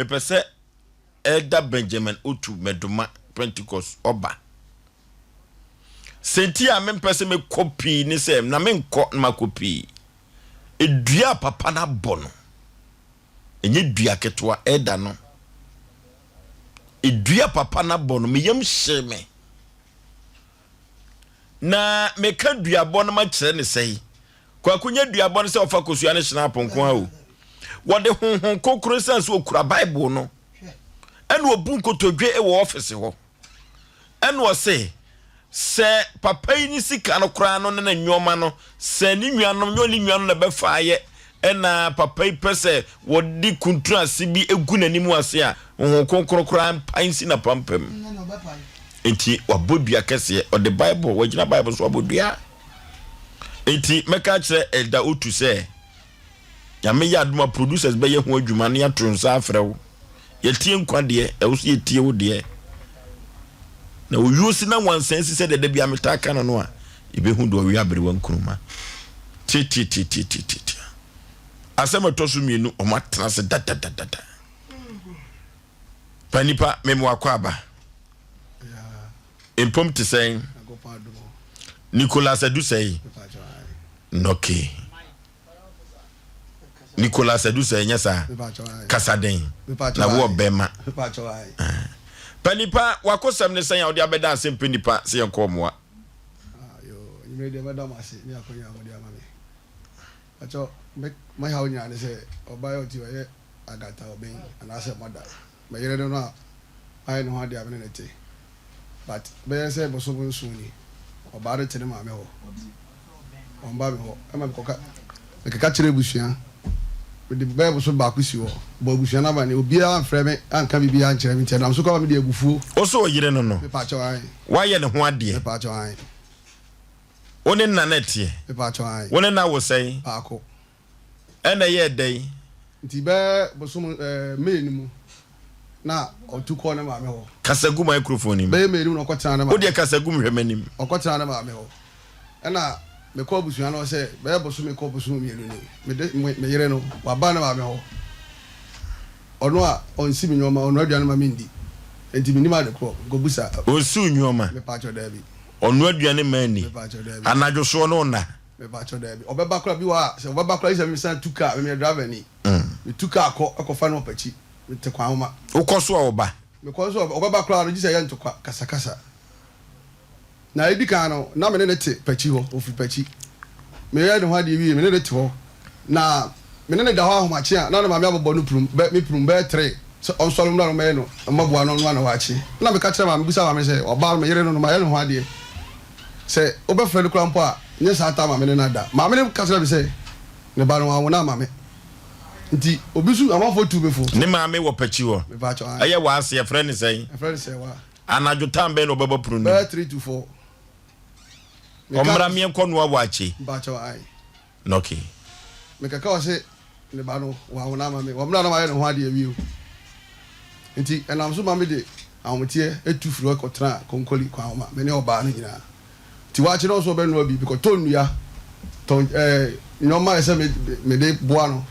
Mepɛ sɛ Elder Benjamin Otu Medoma Pentecost ɔba. Sɛ nti a mempɛ sɛ mekɔ pii ne sɛ na menkɔ na makɔ pii. Edua a papa no abɔ no, ɛnyɛ dua ketewa ɛda no. Edua papa no abɔ no, me yam hyee me. Na meka duabɔ no makyerɛ ne sɛe. Kwaku nyɛ duabɔ no sɛ ɔfa kosua ne hyena aponko a o. Wɔde honhom kronkron san so okura Bible no. Ɛna obu nkotodwe wɔ ɔfese hɔ. Ɛna ɔse sɛ papa yi ne sika no koraa no ne ne nneɛma no sɛ ne nuanom nyɛ ne nuanom na ɛbɛfa ayɛ ɛna papa yi pɛ sɛ wɔde kuntun ase bi egu n'anim ase a honhom kronkron koraa mpa nsi n'apampam. Nti wabɔ dua kɛseɛ ɔde Bible wagyina Bible so abɔ dua. Nti mɛka akyerɛ Elder Otu sɛ Nyame yɛ adom a producers bɛyɛ ho adwuma na yɛato nsa afrɛ wo. Yɛtie nkwa deɛ, ɛwo so yɛtie wo deɛ. Na owuo si na wansan si sɛ deɛ da bi a metaa ka no no a, yɛbɛhu deɛ ɔwe aberewa nkuruma. Tiatiatiatiatiatia. Asɛm ɛtɔ so mmienu, wɔn atena ase dadadadada. Pa nipa, mem wakɔ aba. Mpom te sɛn? Nicholas Adusɛi. Nɔke. Nicholas Adusɛi nyɛ saa. Kasa den. Na wo ɔbɛma. Pa nipa, wakosɛm ne sɛn a wode abɛda ase mpɛ nipa sɛ yɛnkɔ mmoa. Enyimire deɛ mɛda mo ase ne akɔnya a mode ama me. Pakyɛ me haw nyinaa ne sɛ ɔbaa yi ɔte ɔyɛ Agatha Obeng anaasɛ mother. Me yere no no a mayɛ ne ho adeɛ a me ne no te but bɛyɛ sɛ bosom nson ni ɔbaa no te ne maame hɔ ɔmba me hɔ ɛma mekɔka mekeka kyerɛ abusua mede bɛyɛ bosom baako si hɔ bɔ abusua no amane obiara amfrɛ me anka biribiara ankyerɛ me nti ɛnam so kɔ ma mede abufuo. Wo so ɔyere no no Mepaakyɛw ae. Wayɛ ne ho adeɛ. Mepaakyɛw ae. Wo ne nna na ɛteɛ. Mepaakyɛw ae. Wo ne no awo sɛn? Baako. Ɛna ɛyɛɛ dɛn? Nti bɛyɛ bosom ɛɛ May no mu na ɔtu kɔɔ ne maame hɔ. Kasa gu microphone no mu. Bɛyɛ May no mu na ɔkɔtenaa ne maame. Wo deɛ kasa gu mu hwɛ m'anim. Ɔkɔtenaa ne maame hɔ. Ɛna mekɔɔ abusua no hɔ sɛ bɛyɛ bosome kɔ bosome mmienu ni, mede me me yere no waba ne maame hɔ. Ɔno a ɔnsi me nnoɔma, ɔnoa aduane ma mendi. Nti mennim ade korɔ, mekɔbisa. Ɔnsi wo nnoɔma? Mepaakyɛw daabi. Ɔnoa aduane mma nni? Mepaakyɛw daabi. Anadwo soɔ ne wo nna? Mepakyɛw daabi. Ɔbɛba koraa bi wɔ hɔ a sɛ ɔbɛba koraa gye sɛ me san tu car, me meyɛ driver ni. Me tu car kɔ kɔfa no wɔ pakyi, me te kwan ho ma. Wokɔ so a ɔba? Mekɔ nso a ɔbɛba koraa no gye sɛ ɛyɛ ntɔkwa, kasakasa. Na edi kan no na me ne no te pakyi hɔ, ofiri pakyi. Meyɛɛ ne ho adeɛ wie, me ne no te hɔ. Na me ne no da hɔ ahomakye a na ne maame abobɔ no prum, bɛ, me prum bɛyɛ tre sɛ ɔnsɔre mmra na ɔmmɛyɛ no mmaboa no ɔnoa ne waakye. Ɛna meka kyerɛɛ maame, bisaa maame sɛ ɔbaa no, me yere no no mayɛ ne ho adeɛ. Sɛ wobɛfrɛ no koraa mpo a, nyɛ saa taa maame ne no ada. Maame no ka kyerɛɛ me sɛ ne ba no, wanwo no ama me. Nti obi nso, amanfoɔ tuu me fo. Ne maame wɔ pakyi hɔ. Mepaakyɛw, ae. Ɛyɛ w'ase, yɛfrɛ no sɛn? Yɛfrɛ no Sɛwa. Anadwo time bɛn na ɔbɛbɔ pono no mu? Bɛyɛ 3 to 4. Meka. Ɔmmra meɛnkɔ noa waakye. Mepaakyɛw, ae. Okay. Mekeka ɔse ne ba no wanwo no ama me wɔ mmerɛ a na mayɛ ne ho adeɛ awie o. Nti ɛnam so ma me de ahometeɛ tu firi hɔ kɔtenaa Konkoli Kwanhoma, me ne ɔbaa no nyinaa. Nti waakye no ɔso ɔbɛnoa bi, mekɔtɔ nnua, tɔn ɛɛ nnoɔma a ɛsɛ me mede boa no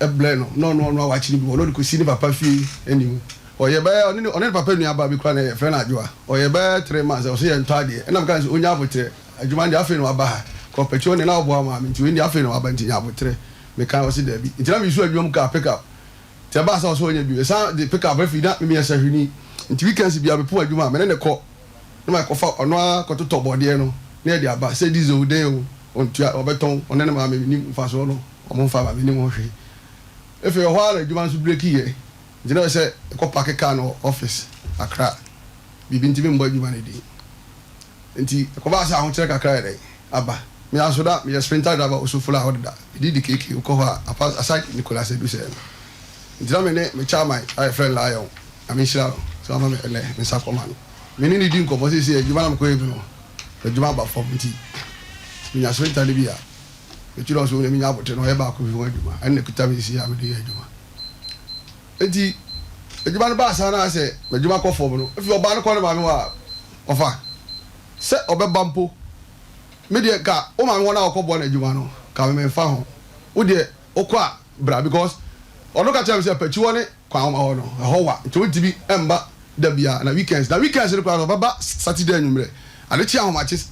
brɛ no na ɔno ɔnoa waakye no bi wɔ hɔ na ɔde kɔsi ne papa fie anim. Ɔyɛ bɛyɛ ɔne ne ɔne ne papa nua baa bi koraa na yɛfrɛ no Adwoa. Ɔyɛ bɛyɛ 3 months ɔse yɛntɔ adeɛ ɛna meka no sɛ ɔnya aboterɛ. Adwuma no deɛ afei na waba ha. Kɔ pɛkyɛ ɔne na ɔboa maame nti wei deɛ afei na waba nti nya aboterɛ. Mekae ɔse daabi. Nti na mesu adwuma mu kaa pick up. Nti ɛbaa sɛ ɔse ɔnyɛ bio. Yɛsan de pick up afei na meyɛ sahwini. Nti weekends biara mepɔn adwuma a me ne no kɔ na makɔfa ɔno ara kɔtotɔ bɔdeɛ no na yɛde aba. Sɛ diesel o dɛn o ɔntua ɔbɛtɔn ɔne ne maame mennim mfasoɔ no ɔmo mfa ma mennim ho hwee. Afei ɛhɔ ara na adwuma nso breaki yɛ nti na ɛsɛ sɛ yɛkɔ parke car no wɔ office Accra. Biribi nti memmɔ adwuma no din. Nti ɛkɔbaa sɛ ahokyerɛ kakra yɛ dɛn aba. Me ara nso na meyɛ sprinter driver wɔ Sofolo a hɔ deda. Me din de KK, wokɔ hɔ a, apa aside Nicholas Adusɛ no. Nti na me ne me chairman a yɛfrɛ no Lion, Nyame nhyira no sɛ wama me ɛnnɛ me nsa kɔma no. Me ne no di nkɔmmɔ seesei adwuma na mekɔyɛ bi no, m'adwuma aba fam nti menya sprinter no bi a, metu no so na menya aboterɛ na ɔyɛ baako bi ho adwuma. Ɛno na ɛkuta me seesei a mede yɛ adwuma. Nti adwuma no baa saa na ayɛ sɛ m'adwuma kɔ fam no, afei ɔbaa no kɔ ne maame hɔ a, Ɔfa sɛ ɔbɛba mpo. Me deɛ nka wo maame hɔ no a wokɔ boa no adwuma no nka me menfa ho. Wo deɛ wokɔ a bra because Ɔno ka kyerɛɛ me sɛ Pakyiwɔ ne Kwanwoma hɔ no, ɛhɔ wa nti ɔntumi mma da biara na weekends. Na weekends no koraa no ɔbɛba Saturday anwummerɛ. Ade kye ahomakye,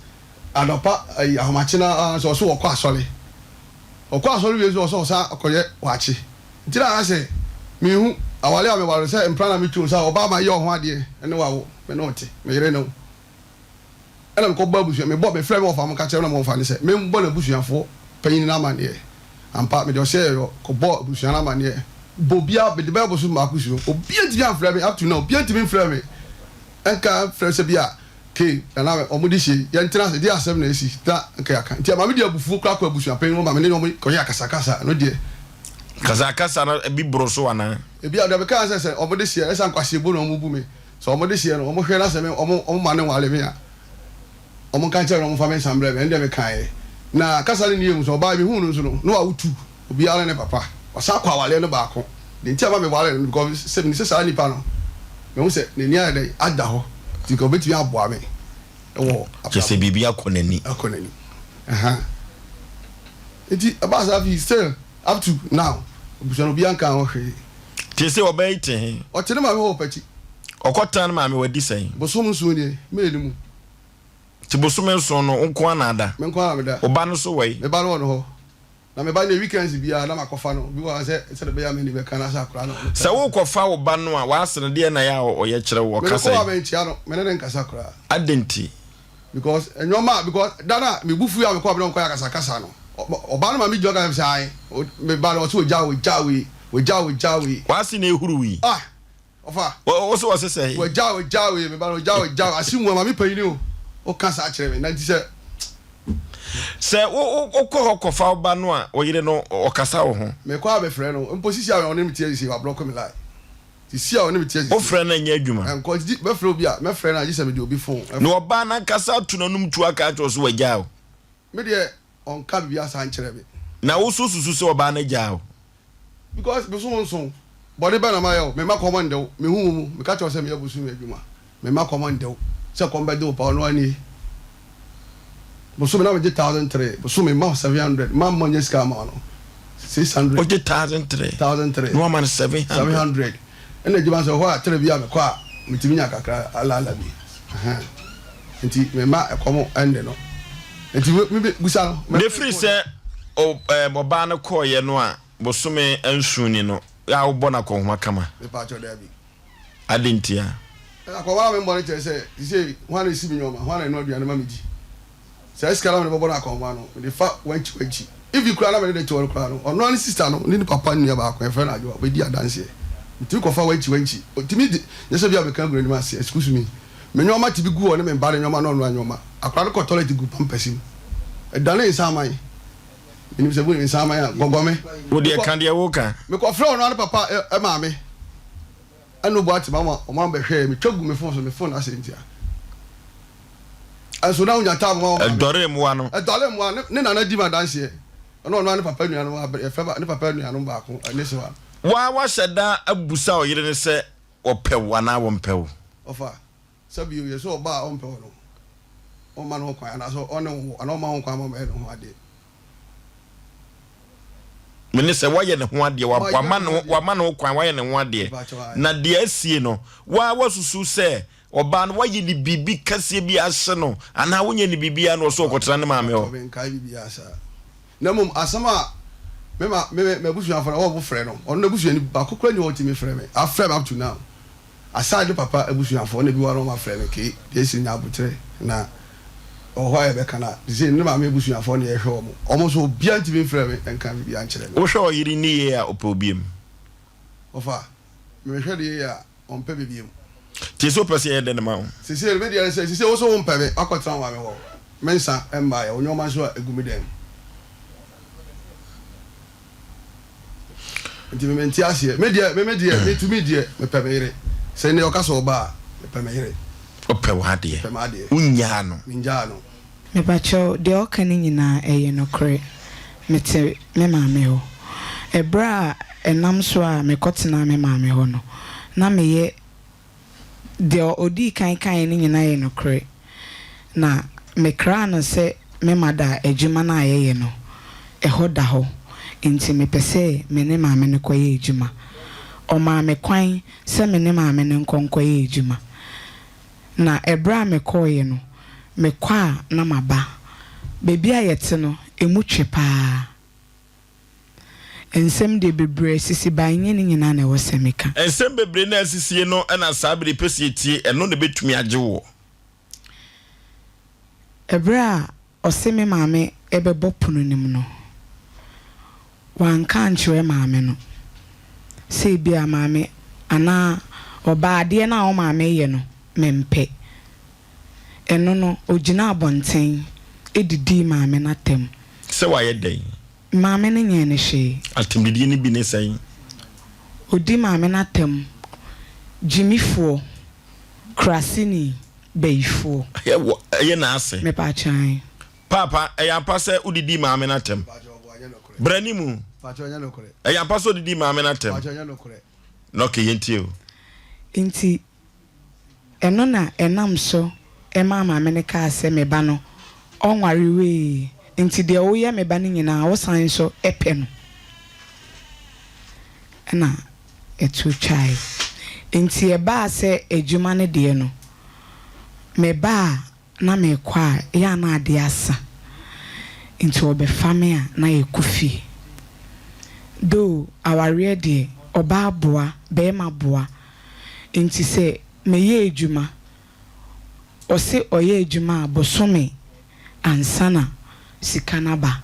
anɔpa ayi ahomakye no ara nso ɔse ɔkɔ asɔre. Ɔkɔ asɔre wie nso ɔse ɔsan kɔyɛ waakye. Nti na ayɛ sɛ menhu aware a meware no sɛ mpena na metu no sɛ ɔbaa ma yɛ ɔho adeɛ ne wawo me ne wo te, me yere ne wo. Ɛna mekɔbɔ abusua, mebɔ, mefrɛ me wɔfa mo ka kyerɛ me na wɔfa ne sɛ membɔ n'abusuafoɔ panyin no amanneɛ. Ampa, mede ɔhyɛ yɔ kɔbɔɔ abusua no amanneɛ. Bɔ obiara, mede bɛyɛ bosom baako si hɔ, obiara ntumi amfrɛ me, up to now, obiara ntumi mfrɛ me nka mfrɛ sɛ bi a, Kay, Nana, wɔn de hyɛ yi, yɛntena ase, deɛ asɛm na asi, na nka yɛaka. Nti ɛma mede abufuo koraa kɔ abusua panyin hɔ ma me ne wɔn kɔyɛ akasakasa, ɛno deɛ. Kasakasa no bi boro so anaa? Ebi a, deɛ mekaeɛ ne sɛ, sɛ wɔn de hyɛ, ɛsɛ nkwaseɛbu na wɔbu me. Sɛ wɔn de hyeɛ no, wɔn hwɛ na sɛ me wɔn wɔn ma no nware me a, wɔn nka nkyerɛ no wɔn fa me nsa mbrɛ me, ɛno deɛ me kaeɛ. Na kasa no nni emu, sɛ ɔbaa yi me huu no nso no, na wawo tu, obiara ne ne papa, wasan akɔ awareɛ no baako. Deɛ nti a ɛma me waree no no because sɛ menim sɛ saa nipa no, mahu sɛ n'ani ayɛ dɛn, ada hɔ, nti nka ɔbɛtumi aboa me wɔ Kyerɛ sɛ abrabɔ mu. biribi akɔ n'ani. Akɔ n'ani, ahaa. Nti ɛbaa saa afei still up to now, abusua no obiara nkaa ho hwee. Te sɛ ɔbaa yi te he? Ɔte ne maame hɔ wɔ Pakyi. Ɔkɔtena ne maame hɔ adi sɛn? Bosom nson nie, May no mu. Nti bosome nson no, wo nko ara na ada? Me nko ara na meda. Wo ba no nso wɔ he? Me ba no wɔ ne hɔ. Na me ba no deɛ weekends biara na makɔfa no. Bi wɔ hɔ a sɛ sɛdeɛ ɛbɛyɛ a m'ani bɛka no asɛ akwadaa no ɔno Sɛ wokɔfa wo ba no a, w'ase no, deɛn na ɛyɛ a ɔyɛ kyerɛ wo? Ɔka Mekɔ sɛn? a menkyea no, me ne no nkasa koraa. Adɛn nti? Because nneɛma a because da no a me bo fui a mekɔɔ me ne wɔn kɔyɛ akasakasa no, ɔbaa no ma me gyina hɔ ka kyerɛ me sɛ ae, me ba no ɔse ogyaa ogyaa wei, ogyaa ogyaa wei. W'ase na ehuru yi. Ah! Ɔfa. Wo se ɔse sɛn? Wagyaa ogyaa wei, me ba no ogyaa ogyaa wei, ase mua ma me panyin o, woka saa kyerɛ me na nti sɛ. Sɛ wo wo wokɔ hɔ kɔfa wo ba no a, wo yere no ɔkasa wo ho? Mekɔ a mefrɛ no, mpo sisi a ɔne me te sisi wablɔko me line. Sisi a ɔne me te sisi. Wofrɛ no a ɛnyɛ adwuma? Ɛnkɔ, nti mɛfrɛ obi a, mɛfrɛ no a gye sɛ mede obi phone. Na ɔbaa no ankasa ato n'anom tuo aka akyerɛ wo sɛ wagyaa wo? Me deɛ ɔnka biribiara saa nkyerɛ me. Na wo nso susu sɛ ɔbaa no agyaa wo? Because bosom nson, bɔne bɛn na mayɛ wo? Memma kɔm nde wo, mehu wo mu, meka kyerɛ wo sɛ meyɛ bosom adwuma. Memma kɔm nde wo, sɛ kɔm bɛde wo paa ɔno ara nie. Bosome na megye 1003, bosome mma wo 700, mma mma nya sika ama wo no, 600. Wogye 1003? 1003. Na wama no 700? 700. Ɛna adwuma nso ɛhɔ a tɛrɛ bi a mekɔ a metumi nya kakra alaala bi. Ɛhɛn. Nti memma ɛkɔm nde no. Nti me me busa no. Na ɛfiri sɛ ɔbaa no kɔeɛ no a bosome nson ni no, a wobɔ no akɔnhoma kama? Mepaakyɛw daabi. Adɛn ntia? Akɔnhoma a memmɔ no kyerɛ sɛ seesei hwan na esi me nneɛma, hwan na ɛnoa aduane ma midi? Saa sika no a mede bɛbɔ no akɔnhoma no, mede fa wankyi wankyi. Ivy koraa na mede no te hɔ no koraa no, ɔno ara ne sista no ne ne papa nua baako, yɛfrɛ no Adwoa, ɔbɛdi adanseɛ. Metumi kɔfa wankyi wankyi. Ɔtumi de, nyɛ sɛ bi a meka agu n'anim ase, excuse me, me nneɛma tumi gu hɔ ne me ba no nneɛma ne ɔnoa nneɛma. Akwadaa no kɔ toilet gu pampers mu. Ɛdanee nsaman. Menim sɛ monim nsaman a, gɔgɔme. Wo deɛ ka deɛ woka. Mekɔfrɛɛ ɔno ara ne papa maame. Ɛna obu ate ma wɔn abɛhwɛɛ me twa gu me phone so me phone asɛe ntia ɛnso na onya time ma wɔn maame. Ɛdɔre mmoa no. Ɛdɔre mmoa ne ne nana di ma adanseɛ ɛna ɔno ara ne papa nuanom abɛ yɛfrɛ ba ne papa nuanom baako ne sewa no. Waa wahyɛ da abusa ɔyere no sɛ ɔpɛ wo anaa wɔmpɛ wo. Ɔfa sɛ bio yɛ sɛ ɔbaa a ɔmpɛ wo no ɔmma ne ho kwan anaasɛ ɔne wo wo anaa ɔmma ho kwan ma ɔmmɛyɛ ne ho adeɛ. Mene sɛ woayɛ ne ho adeɛ, wama ne ho, wama ne ho kwan, wayɛ ne ho adeɛ. Na deɛ asie no, waa wasusu sɛ ɔbaa no wayɛ ne biribi kɛseɛ bi ahye no, anaa wonyɛ ne biribiara na ɔsɛ ɔkɔtena ne maame hɔ. Menkae biribiara saa. Na mmom asɛm a me ma me m'abusuafo no wɔn frɛ no, ɔno n'abusuani baako koraa nni hɔ a ɔtumi frɛ me, afrɛ me up to now. Aside me papa abusuafoɔ na bi wɔ hɔ a na wɔn afrɛ me kee deɛ ɛsiri nya aboterɛ na ɛwɔ hɔ a yɛbɛka no a te ne maame abusuafoɔ na yɛhwɛ wɔn wɔn nso obiara ntumi mfrɛ me nka biribiara nkyerɛ me. Wohwɛ ɔyere ne yie a ɔpɛ wo biom? Ɔfa, mehwɛ ne yie a ɔmpɛ me biom. Nti sɛ wopɛ sɛ yɛyɛ dɛn ma wo? Seesei no me deɛ ne sɛ seesei wo nso wompɛ me woakɔtena wo maame hɔ me nsa mmaeɛ wo nnoɔma nso a ɛgu me dan mu. Nti me mente aseɛ. Me deɛ, me me deɛ, me tumi deɛ, mepɛ me yere. Sɛ nnɛ ɔka sɛ ɔba a, mepɛ me yere. Wopɛ w'adeɛ. Mepɛ m'adeɛ. Wonnyaa no. Mengyaa no. Mepakyɛw, deɛ ɔka no nyinaa, ɛyɛ nokorɛ. Mete me maame hɔ. Ɛberɛ a ɛnam so a mekɔtenaa me maame hɔ no, na meyɛ Deɛ ɔdii kan kaeɛ no nyinaa yɛ nokorɛ, na mekraa no sɛ me mada adwuma no a yɛyɛ no, ɛhɔ da hɔ. Enti mepɛ sɛ me ne maame no kɔyɛ adwuma. Ɔmaa me kwan sɛ me ne maame no nkɔ nkɔyɛ adwuma. Na ɛberɛ a mekɔeɛ no, mekɔ a na maba. Baabi a yɛte no, emu twe pa ara. Nsɛm deɛ bebree asisi but ɛnyɛ ne nyinaa na ɛwɔ sɛ meka. Nsɛm bebree no a asisie no na saa bere yi pɛ sɛ yɛtie, ɛno na ɛbɛtumi agye woɔ. Ɛberɛ a ɔse me maame bɛbɔ pono no mu no, wanka ankyerɛ maame no sɛ ebia maame anaa ɔbaa adeɛ no a wo maame reyɛ no mempɛ. Ɛno no, ɔgyinaa abɔnten didii maame no atɛm. Sɛ wayɛ dɛn? Maame no nyɛɛ no hwee. Atɛmdidie no bi ne sɛn? Ɔdi maame no atɛm, gyimifoɔ, kuraseni, bayifoɔ. Ɛyɛ wɔ, ɛyɛ n'ase. Mepaakyɛ ae. Paapa, ɛyɛ ampa sɛ wodidii maame no atɛm? Bra anim. Ɛyɛ ampa sɛ wodidii maame no atɛm? Na okay, yɛntie o. Nti Ɛno na ɛnam so maa maame no kaa sɛ, Me ba no, ɔnware wee, nti deɛ woyɛ me ba no nyinaa wosan nso pɛ no. Ɛna ɛto twae. Nti ɛbaa sɛ adwuma no deɛ no, meba a na merekɔ a, ɛyɛ a na adeɛ asa, nti wɔbɛfa me a na yɛkɔ fie. Though awareɛ deɛ, ɔbaa boa, barima boa, nti sɛ meyɛ adwuma, ɔse ɔyɛ adwuma a bosome ansa na sika no aba,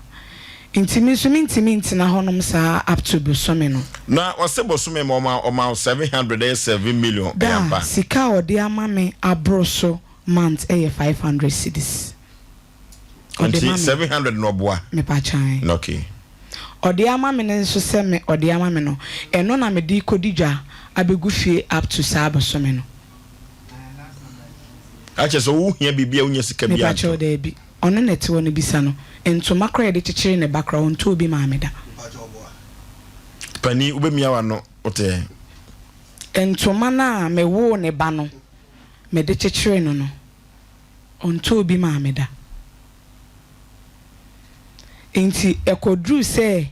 nti me nso mentumi ntena hɔnom saa up to bosome no. Na ɔse bosome ma ɔma ɔma wo 700 ɛyɛ 7 million, ɛyɛ Da, ampa? sika a ɔde ama me aboro so Month yɛ 500 cedis. Ɔde Nti ma me. 700 na ɔboa? Mepakyɛ ae. Okay. Ɔde ama me no nso sɛ me ɔde ama me no, ɛno na mede rekɔdi dwa abɛgu fie up to saa bosome no. Akyɛ sɛ wo hia biribi a wonya sika biara Mepakyɛw ntɔ? daabi. Ɔno na ɛte hɔ no bisa no. Ntoma koraa a yɛde kyekyere ne ba koraa ɔntɔɔ bi maa me da. Panin wobɛmia w'ano wote? Ntoma no a mewoo ne ba no mede kyekyeree no no, ɔntɔɔ bi maa me da. Enti ɛkɔduruu sɛ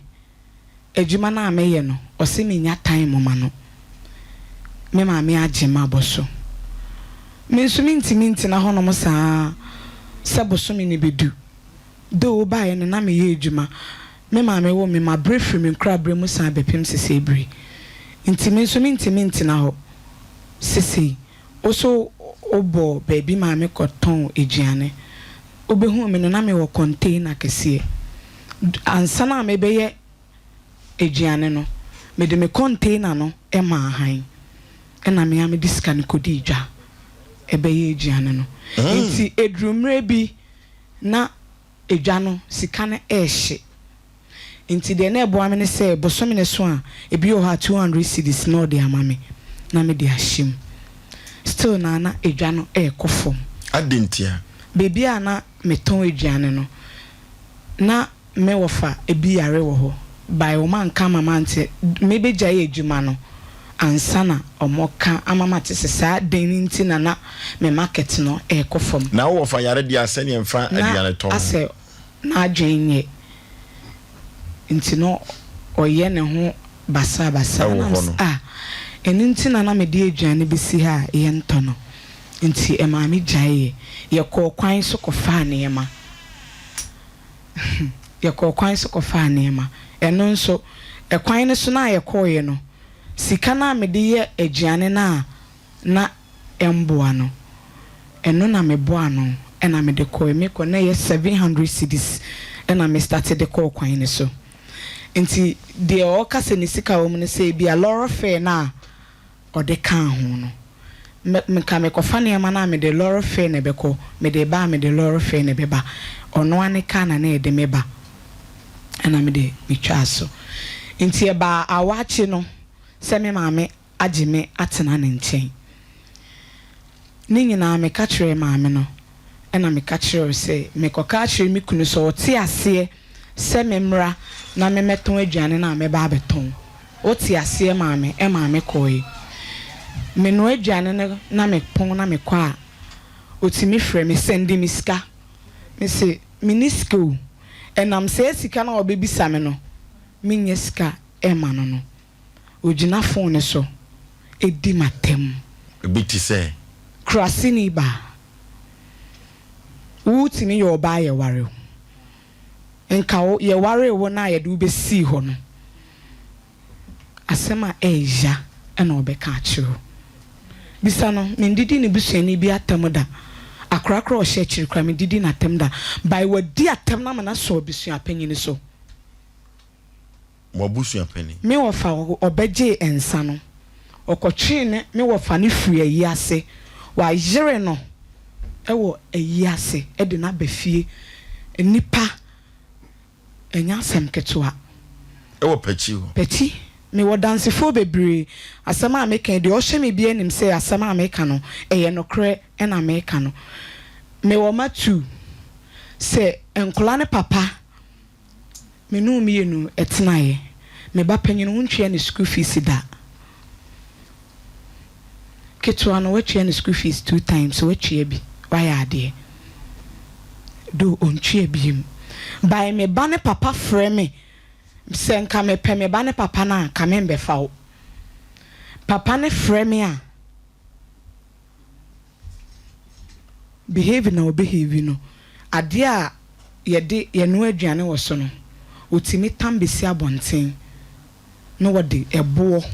adwuma no a meyɛ no, ɔse mennya time ma no. Me maame agye m'abɔ so. Me nso mentumi ntena hɔnom saa sɛ bosome no bɛdu. Though wobaeɛ no na meyɛ adwuma, me maame woo me, mabrɛ firi me nkoraberɛ mu san bɛpem sesei bere. Nti me nso mentumi ntena hɔ sesei. Wo so wobɔɔ baabi maa me kɔtɔn aduane. Wobɛhuu me no na mewɔ container kɛseɛ. Ansa na mebɛyɛ aduane no, mede me container no maa han ɛna me ara mede sika no kɔdii dwa bɛyɛɛ aduane no. Nti ɛduruu mmerɛ bi na dwa no sika no rehye. Nti deɛ na ɛboa me ne sɛ bosome no so a, ebi wɔ hɔ a 200 cedis na ɔde ama me na mede ahyɛ mu. Still na na edwa no rekɔ fam. Adɛn ntia? Baabi a na metɔn aduane no, na me wɔfa bi yare wɔ hɔ, by wɔn anka ama mante, mebɛgyae adwuma no ansa na wɔka ama mate sɛ saa den no nti na na me market no rekɔ fam. Na wo wɔfa yare deɛ a sɛdeɛ mfa Na aduane tɔn ho. asɛ n'adwene nyɛ nti no ɔyɛ ne ho basabasa. Ɛwɔ Ɛna hɔ mese no. ah, ɛno nti na na mede aduane bɛsi ha a yɛntɔ no. Nti ɛmaa me gyaeɛ. Yɛkɔɔ kwan so kɔfaa nneɛma. Yɛkɔɔ kwan so kɔfaa nneɛma. Ɛno nso, ɛkwan no so no a yɛkɔeɛ no, sika no a mede yɛ aduane no a na ɛmboa no, ɛno na mebɔɔ ano na mede kɔe. Mekɔ na ɛyɛ 700 cedis na me starte de kɔɔ kwan no so. Nti deɛ ɔɔka sɛ ne sika wɔ mu no sɛ ebia lɔre fare no a ɔde kaa ho no, me nka mekɔfa nneɛma no a mede lɔre fare na ɛbɛkɔ, mede reba a mede lɔre fare na ɛbɛba. Ɔno ara ne car na na ɛde me ba ɛna mede metwaa so. Nti ɛbaa awakye no sɛ me maame agye me atena ne nkyɛn. Ne nyinaa meka kyerɛɛ maame no, ɛna meka kyerɛɛ sɛ mekɔka akyerɛ me kunu sɛ ɔte aseɛ sɛ memmra na memmɛtɔn aduane no a mɛba abɛtɔn. Wote aseɛ maame? Ɛmaa me kɔeɛ. Menoa aduane no na mepɔn na mekɔ a, ɔtumi frɛ me, sɛnde me sika. Mese, menni sika o. Ɛnam saa sika no a ɔbɛbisa me no. mennya sika mma no no, ogyina fon no so di m'atam. Ebi te sɛ. Kuraseni baa. Wotumi yɛ ɔbaa yɛware wo. Nka wo, yɛwaree wo no a yɛde wo bɛsii hɔ no, asɛm a ɛyɛ ya na ɔbɛka akyerɛ wo. Bisa no, mendidi ne busuani bi atɛm da. Akora koraa a ɔhyɛ akyiri koraa, mendidi no atɛm da. By wadi atɛm no ama no asɔ abusuapanyin so. Mo abusuapanin. Me wɔfa ɔbɛgyee nsa no, ɔkɔtwee ne me wɔfa no firii ayi ase. Wayere no wɔ ayi ase de no aba fie. Nnipa, ɛnyɛ asɛm ketewa. Ɛwɔ Pakyi hɔ. Pakyi. Mewɔ dansefoɔ bebree. Asɛm a meka yi, deɛ ɔhwɛ me biara nim sɛ asɛm a meka no, ɛyɛ nokorɛ na meka no. Mewɔ mma two. Sɛ nkwadaa no papa Me ne wo mmienu tenaeɛ. Me ba panyin, wontua ne sukuu fees da. Ketewa no, woatua ne sukuu fees two times, woatua bi, woayɛ adeɛ. Though ɔntua biom. By me ba no papa frɛ me sɛ nka mepɛ me ba no papa no a, nka membɛfa wo. Papa no frɛ me a. Behave na ɔbehave no, adeɛ a yɛde yɛnoa aduane wɔ so no, ɔtumi tam bɛsi abɔnten na wɔde ɛboɔ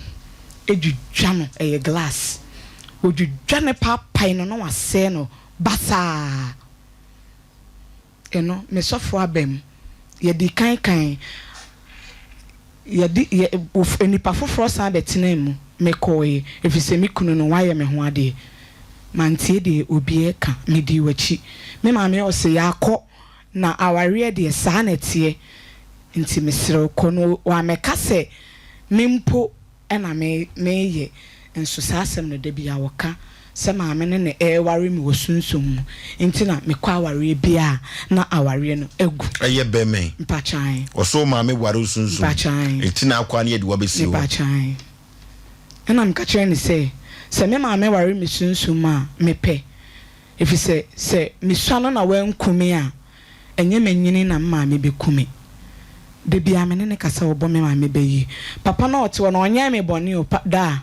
dwidwa no, ɛyɛ glass, wɔdwidwa no paapae no na wasɛe no basaa. Ɛno, me sɔfo aba mu. Yɛdii kan kae. Yɛde, yɛ, of, nnipa foforɔ san bɛtenaa mu. Mekɔeɛ, ɛfiri sɛ me kunu no, wayɛ me ho adeɛ. Mantie deɛ obi reka. Medii w'akyi. Me maame ɔse, yɛakɔ, na awareɛ deɛ, saa na ɛteɛ. Nti mesrɛ wo, kɔ. Na wammɛka sɛ me mpo na me meyɛ nso saa asɛm no da biara wɔka sɛ maame no na ɛreware me wɔ sunsum mu nti na mekɔ awareɛ biara a na awareɛ no agu. Ɛyɛ bɛmɛ yi. Mpakyan. Ɔsɛ wo maame ware wo sunsum. Mpakyan. Nti na akɔ a na yɛde wo abɛsi hɔ. Mepakyan. Ɛna meka kyerɛɛ no sɛ, sɛ me maame ware me sunsum mu a, mepɛ. Efisɛ sɛ misua no na wanku me a, ɛnyɛ m'anyini na me maame beku me. Da biara me ne no kasa, ɔbɔ me maame bɛ yie. Papa no a ɔte hɔ no, ɔnyɛɛ me bɔne o, pa, da a,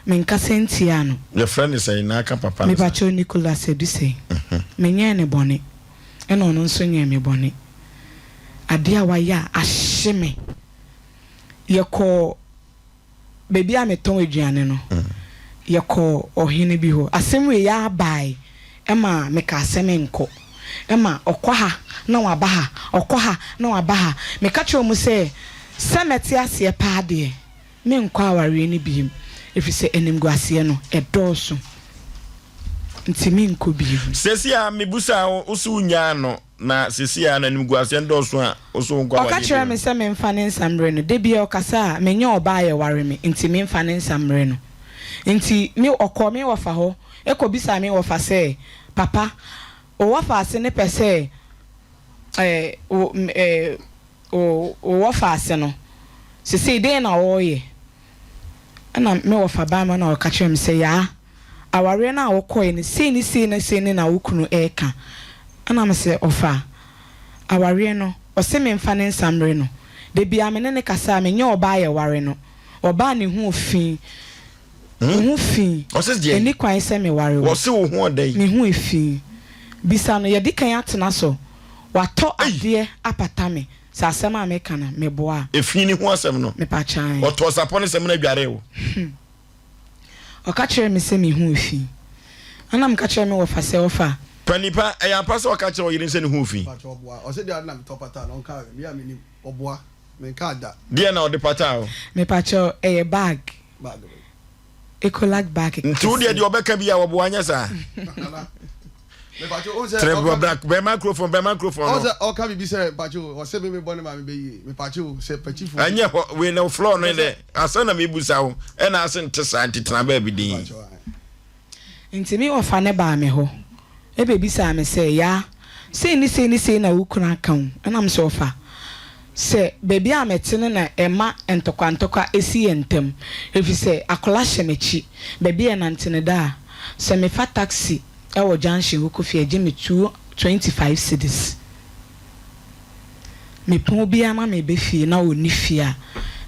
menkasa ntiaa no. Yɛfrɛ no sɛn? Na aka papa no saa. Mepakyɛw, Nicholas Adusei. Menyɛɛ no bɔne, ɛna ɔno nso nyɛɛ me bɔne. Adeɛ a wayɛ a ahye me. Yɛkɔɔ. Baabi a metɔn aduane no, yɛkɔɔ ɔhene bi hɔ. Asɛm wei ara bae ma mekaa sɛ menkɔ. Ɛma ɔkɔ ha na waba ha, ɔkɔ ha na waba ha. Meka kyerɛɛ wɔn sɛ, sɛ mɛte aseɛ paa deɛ, merenkɔ awareɛ no bio, ɛfiri sɛ animguaseɛ no, ɛdɔɔso nti merenkɔ bio. Seesei a mebisaa wo, wo se wonnyaa no. Na seesei a n'animguaseɛ ndɔɔso a, wo so wonkɔ Ɔka awadeɛ kyerɛɛ bio me no. sɛ memfa ne nsa mmrɛ no. Da biara ɔkasa a, menyɛ ɔbaa a yɛware me, nti memfa ne nsa mmrɛ no. Nti me ɔkɔɔ me wɔfa hɔ kɔbisaa me wɔfa sɛ, Papa, wo wɔfaase no pɛ sɛ eh, wo eh, wo wo wɔfaase no, seesei dɛn na ɔreyɛ? Ɛna me wɔfa baa me hɔ na ɔka kyerɛɛ me sɛ, Yaa, awareɛ no a wokɔeɛ no, sei ne sei ne sei ne na wo kunu reka. Ɛna mese, Ɔfa, awareɛ no, ɔse memfa ne nsa mmrɛ no. Da biara me ne no kasa a, menyɛ ɔbaa a yɛware no. Ɔbaa a ne ho fi, wo ho fi, Ɔse deɛn? ɛnni kwan sɛ meware wo. Ɔse wo ho ɔdɛn? Me ho fi. Bisa no, yɛadi kan atena so, watɔ Ei! adeɛ apata me. Sɛ asɛm a meka no, meboa a. Efi ne ho asɛm no. Mepakyan. Ɔtɔɔ sapɔ ne samina dwaree wo. Ɔka kyerɛɛ me sɛ me ho fi. Ɛna meka kyerɛɛ me wɔfa sɛ, Ɔfa. Panin pa, ɛyɛ ampa sɛ ɔka kyerɛɛ ɔyere no sɛ ne ho fi? Mpakyɛ ɔboa. Ɔse deɛ ade na metɔ pataa no ɔnkaa me a menim. Ɔboa. Menkaa da. Deɛn na ɔde pataa wo? Mepakyɛw, ɛyɛ bag. Bag bɛn? Ecolac bag kɛseɛ. Nti wo deɛ deɛ ɔbɛka biaa wɔboa nyɛ saa? Nana, mepakyɛ wohu sɛ Trɛ ɔka bra bɛn microphone bɛn microphone ɔhu no. sɛ ɔka biribi sɛ mpakyɛ o ɔse me mebɔ ne maame bɛ yie mepakyɛ o sɛ pakyifo Ɛnyɛ hɔ wei na floor no Ɔpɛ sɛ dɛ asɛm na mebusa wo ɛna ase nte saa nti tena baabi dinn. mepakyɛ o ae. Nti me wɔfa no baa me hɔ bɛbisaa me sɛ, Yaa, sei ne sei ne sei na wo kunu aka o. Ɛna me sɛ, Ɔfa, sɛ baabi a mete no na ɛma ntɔkwa ntɔkwa si yɛn ntam, ɛfiri sɛ akwadaa hyɛ m'akyi, baabi a yɛnante no da a, sɛ mefa taxi wɔ junction hɔ kɔ fie a, ɛgye me two, 25 cedis. Mepɔn biara na meba fie na ɔnni fie a,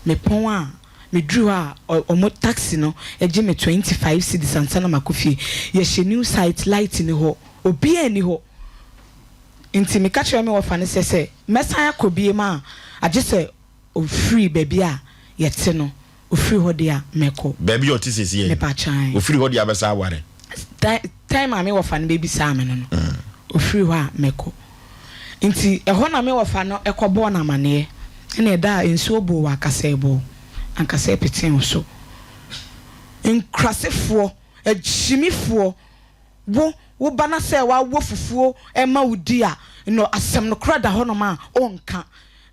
mepɔn a, meduru hɔ a, wɔn taxi no gye me 25 cedis ansa na makɔ fie. Yɛhyɛ new site, light nni hɔ, obiara nni hɔ. Nti meka kyerɛɛ me wɔfa no sɛ, sɛ mɛsan akɔ bio a, agye sɛ ɔfiri baabi a yɛte no. Ofiri hɔ deɛ a, mɛkɔ. Baabi a ɔte seesei yi? Mepa kyan. Ofiri hɔ deɛ a, bɛsan aware? Time a me wɔfa no bɛbisaa me no no, ofiri hɔ a, mɛkɔ. Nti ɛhɔ na me wɔfa no kɔbɔɔ no amaneɛ. Ɛna ɛda a nsuo boo wɔ Akasɛɛboo, Ankasɛɛ petee wo so. Nkurasefoɔ, agyimifoɔ, wo, wo ba na sɛ wawɔ fufuo ma wo di a, no asɛm nokorɛ da hɔnom a, ɔnka.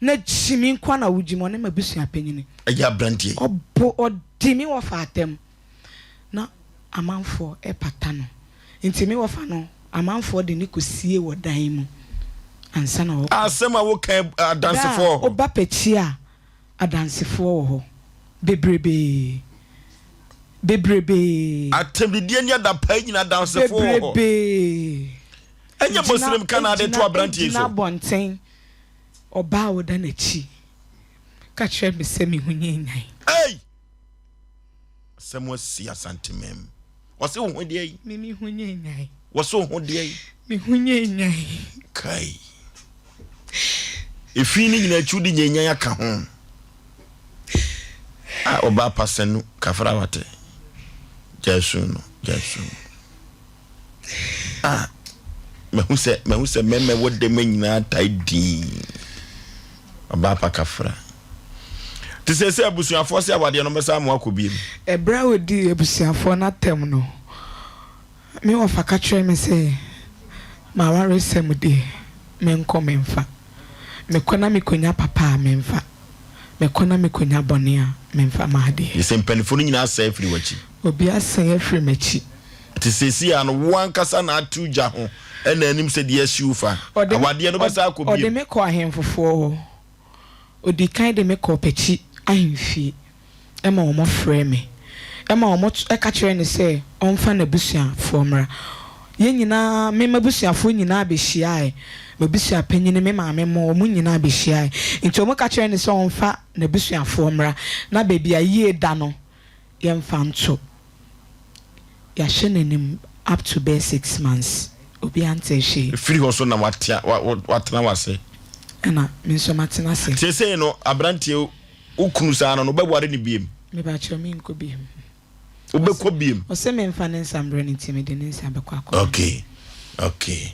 Na gyimi nkoa na wogyimi, ɔne m'abusua panyini. Ɛyɛ abranteɛ yi. Ɔbo, ɔdi me wɔfa atɛm na amanfoɔ pata no. Nti me wɔfa no, amanfoɔ de no kɔsie wɔ dan mu ansa na ɔkɔ. Asɛm a woka yi, adansefoɔ wɔ hɔ. Da a woba pɛkyi a, adansefoɔ wɔ hɔ. Bebrebee. Bebrebee. Atɛmdidie ne adapaa nyina adansefoɔ wɔ hɔ. Bebrebee. Ɛnyɛ bosirim ka na ade to abranteɛ yi so. Gyina abɔnten. Ɔbaa a ɔda n'akyi ka kyerɛɛ me sɛ me ho nyɛ nyan. Ei! Asɛm asi Asanteman mu. Wɔse wo ho deɛ yi. Me me ho nyɛ nyan. Wɔse wo ho deɛ yi. Me ho nyɛ nyan. Kai. Efi ne nyinaa akyi wode nyɛ nyan aka ho. A ɔbaa pasanu kafra wate. Gyae su no, gyae su no. Ah, mahu sɛ mahu sɛ mmarima ɛwɔ dɛm nyinaa tae dii ɔbaa pa kafra. Te sɛ sɛ abusuafoɔ sɛ awadeɛ no bɛsa ama akɔ biem. Ɛberɛ a ɔdii abusuafoɔ no atɛm no, me wɔfa ka kyerɛɛ me sɛ, M'awaresɛm deɛ, menkɔ memfa. Mekɔ na mekɔnya papa a, memfa. Mekɔ na mekɔnya bɔne a, memfa m'adeɛ. Gye sɛ mpanimfoɔ no nyinaa sɛe firi w'akyi. Obi asan afiri m'akyi. Te seesei ara no, wo ankasa na atew gya ho na anim sɛ deɛ ahyi wo fa. Awadeɛ no bɛsan akɔ bio. Ɔde me kɔɔ ahemfofoɔ hɔ. Ɔdii kan de me kɔɔ Pakyi ahemfie ma wɔfrɛɛ me ma wɔka kyerɛɛ no sɛ ɔmfa n'abusuafoɔ mmra. Yɛn nyinaa, me m'abusuafoɔ nyinaa bɛhyiaeɛ. M'abusuapanin, me maame mo, wɔn nyinaa bɛhyiaeɛ. Nti wɔka kyerɛɛ no sɛ ɔmfa n'abusuafoɔ mmra na baabi a yie da no, yɛmfa nto. Yɛahyɛ n'anim up to bɛyɛ 6 months, obiara ntee hwee. Firi hɔ so na watea wa wa watena w'ase. Ɛna me nso matena ase. Seesei no aberanteɛ wo kunu saa no no wobɛware no biem? Mepakyɛw menkɔ biem. Wobɛkɔ biem? Ɔse memfa ne nsa mbrɛ no nti mede ne nsa bɛkɔ akɔma no. Okay okay.